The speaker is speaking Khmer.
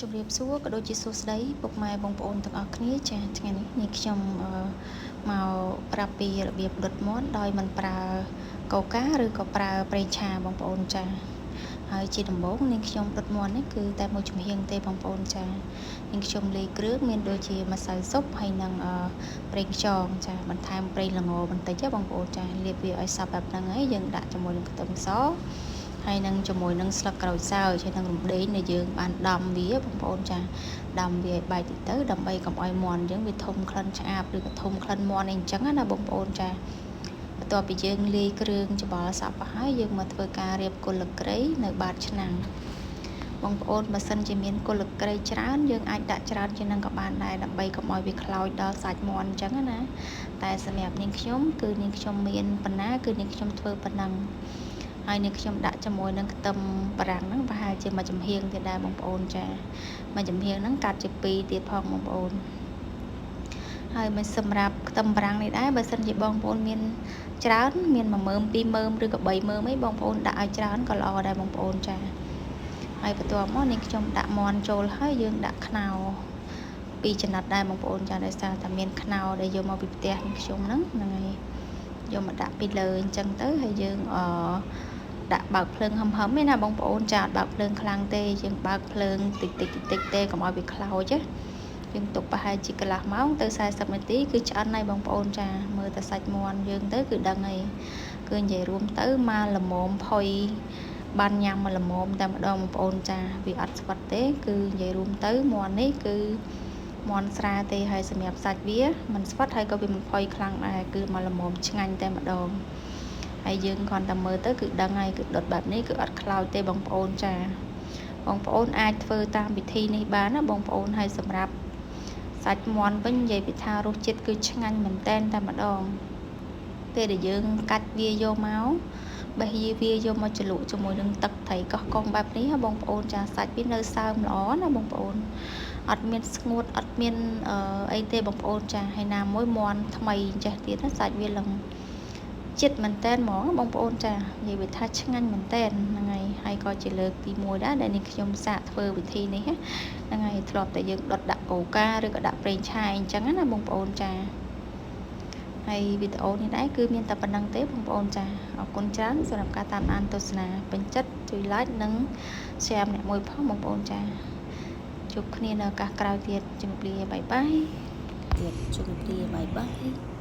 ជម្រាបសួរក៏ដូចជាសួស្តីពុកម៉ែបងប្អូនទាំងអស់គ្នាចាថ្ងៃនេះនេះខ្ញុំមកប្រាប់ពីរបៀបដុតមាន់ដោយមិនប្រើកូកាឬក៏ប្រើប្រេងឆាបងប្អូនចាហើយជាដំបូងនាងខ្ញុំដុតមាន់នេះគឺតែមួយចំហៀងទេបងប្អូនចានាងខ្ញុំលាយគ្រឿងមានដូចជាម្សៅស៊ុបហើយនិងប្រេងខ្យងចាបន្ថែមប្រេងល្ងបន្តិចបងប្អូនចាលាបវាឲ្យសព្វបែបហ្នឹងហើយយើងដាក់ជាមួយនឹងខ្ទឹមសហើយនឹងជាមួយនឹងស្លឹកក្រូចសើចហើយនឹងរំដេងដែលយើងបានដំវាបងប្អូនចាដាំវាឲ្យបែកតិចទៅដើម្បីកុំឲ្យមាន់យើងវាធំក្លិនឆ្អាបឬក៏ធំក្លិនមាន់អីអញ្ចឹងណាបងប្អូនចាបន្ទាប់ពីយើងលាយគ្រឿងច្បល់សព្វហើយយើងមកធ្វើការរៀបគល់គ្រៃនៅបាតឆ្នាំងបងប្អូនបើសិនជាមានគល់គ្រៃច្រើនយើងអាចដាក់ច្រើនជាងនឹងក៏បានដែរដើម្បីកុំឲ្យវាខ្លោចដល់សាច់មាន់អញ្ចឹងណាតែសម្រាប់នាងខ្ញុំគឺនាងខ្ញុំមានប៉ុណ្ណាគឺនាងខ្ញុំធ្វើប៉ុណ្ណឹងហើយនេះខ្ញុំដាក់ជាមួយនឹងខ្ទឹមបារាំងហ្នឹងប្រហែលជាមួយចំហៀងទៀតដែរបងប្អូនចាមួយចំហៀងហ្នឹងកាត់ជា2ទៀតផងបងប្អូនហើយមិនសម្រាប់ខ្ទឹមបារាំងនេះដែរបើសិនជាបងប្អូនមានច្រើនមាន10000 20000ឬក៏30000អីបងប្អូនដាក់ឲ្យច្រើនក៏ល្អដែរបងប្អូនចាហើយបន្ទាប់មកនេះខ្ញុំដាក់មាន់ចូលហើយយើងដាក់ខ្នុរពីរចំណិតដែរបងប្អូនចាដោយសារតែមានខ្នុរដែលយកមកពីផ្ទះនេះខ្ញុំហ្នឹងហ្នឹងហើយយកមកដាក់ពីលើអញ្ចឹងទៅហើយយើងអឺដាក់បើកភ្លើងហឹមហឹមឯណាបងប្អូនចាអត់បើកភ្លើងខ្លាំងទេយើងបើកភ្លើងតិចតិចតិចតិចទេកុំឲ្យវាខ្លោចណាយើងទុកប្រហែលជាកន្លះម៉ោងទៅ40នាទីគឺឆ្អិនហើយបងប្អូនចាមើលតែសាច់មាន់យើងទៅគឺដឹងហើយគឺនិយាយរួមទៅមកល្មមផុយបានញ៉ាំមកល្មមតែម្ដងបងប្អូនចាវាអត់ស្វិតទេគឺនិយាយរួមទៅមាន់នេះគឺមាន់ស្រាទេហើយសម្រាប់សាច់វាមិនស្វិតហើយក៏វាមិនផុយខ្លាំងដែរគឺមកល្មមឆ្ងាញ់តែម្ដងហើយយើងគ្រាន់តែមើលទៅគឺដឹងហើយគឺដុតបែបនេះគឺអត់ខ្លោចទេបងប្អូនចាបងប្អូនអាចធ្វើតាមវិធីនេះបានណាបងប្អូនហើយសម្រាប់សាច់មាន់វិញនិយាយពីថារសជាតិគឺឆ្ងាញ់មែនតែនតែម្ដងពេលដែលយើងកាច់វាយកមកបេះវាយកមកជ្រលក់ជាមួយនឹងទឹកត្រីកោះកុងបែបនេះបងប្អូនចាសាច់វានៅសើមល្អណាបងប្អូនអត់មានស្ងួតអត់មានអីទេបងប្អូនចាហើយណាមួយមាន់ថ្មីចេះទៀតណាសាច់វាឡើងចិត្តមែនតែនហ្មងបងប្អូនចានិយាយវាថាឆ្ងាញ់មែនតែនហ្នឹងហើយហើយក៏ជាលើកទី1ដែរដែលនេះខ្ញុំសាកធ្វើវិធីនេះហ្នឹងហើយធ្លាប់តែយើងដុតដាក់កូកាឬក៏ដាក់ប្រេងឆាអញ្ចឹងណាបងប្អូនចាហើយវីដេអូនេះដែរគឺមានតែប៉ុណ្ណឹងទេបងប្អូនចាអរគុណច្រើនសម្រាប់ការតាមដានទស្សនាពេញចិត្តជួយ like និង share ម្នាក់មួយផងបងប្អូនចាជួបគ្នានៅឱកាសក្រោយទៀតជម្រាបលា bye bye ទៀតជម្រាបលា bye bye.